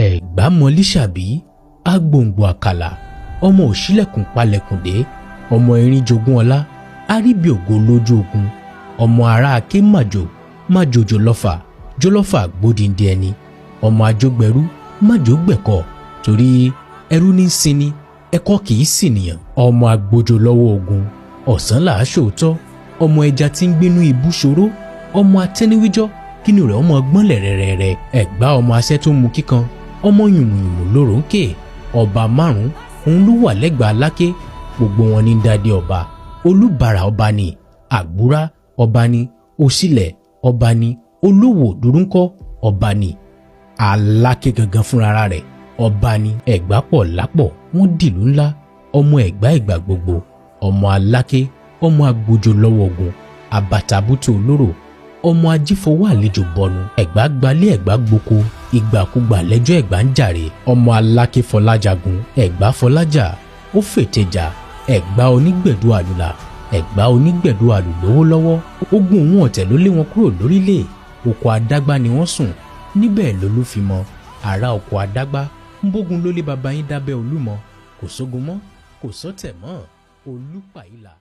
Ẹ̀gbámọlíṣàbí, agbòǹgbò àkàlà, ọmọ òṣìlẹ̀kùn palẹ̀kùndé, ọmọ erin jogún ọlá, àríbi ògo lójú ogun, ọmọ ará aké màjò májòjò lọ́fà jólọ́fà gbódìndín ẹni, ọmọ ajógbẹrú májò gbẹ̀kọ, torí ẹrú ní sinmi, ẹ̀kọ́ kì í sì nìyàn, ọmọ agbójò lọ́wọ́ ogun, ọ̀sán làá ṣòótọ́, ọmọ ẹja tí ń gbénú ibú ṣòro, ọmọ atẹ́niwíjọ́ kínú rẹ̀ ọmọ gbọ́nlẹ̀ rẹ̀rẹ̀rẹ̀. Ẹ̀gbá ọmọ asẹ́ tó mu kíkan, ọmọ yùmùyùmù lóró ń kè. Ọba márùn òun ló wà lẹ́gbàá Aláké, gbogbo wọn ní dádé ọba. Olúbàrà ọba ni, Àgbúrá ọba ni, Òsílẹ̀ ọba ni, Olówó Dúrúńkọ́ ọba ni, Aláké gangan fúnra rẹ̀ ọba ni. Ẹ̀gbá pọ̀ lápọ̀, wọ́n dìlú ńlá, ọmọ Ẹ̀gbá ìgbà gbogbo, ọmọ Aláké, ọmọ agbójò lọ́wọ́ ogun, àbàtàbùtù olóró, ọmọ ajífọwọ́ àlejò bọnu. Ẹ̀gbá gbalé, Ẹ̀gbá gboko, ìgbàkúgbà lẹ́jọ́ Ẹ̀gbá ń jàre. Ọmọ Aláké fọlájagun, Ẹ̀gbá fọlájà, ó fètèjà. Ẹ̀gbá onígbẹ̀dú àlùlà, Ẹ̀gbá onígbẹ̀dú àlù lówó lọ́wọ́. Ogun òun ọ̀tẹ̀ ló lé wọn kúrò lórílẹ̀. Oko adágbá ni wọ́n sùn níbẹ̀ lolúfimọ́ ará oko adágbá ń bógun ló lé baba yín dábẹ́ Olúmọ. Kò sógun mọ́, kò sọ́tẹ̀ mọ́, Olúpàìlà.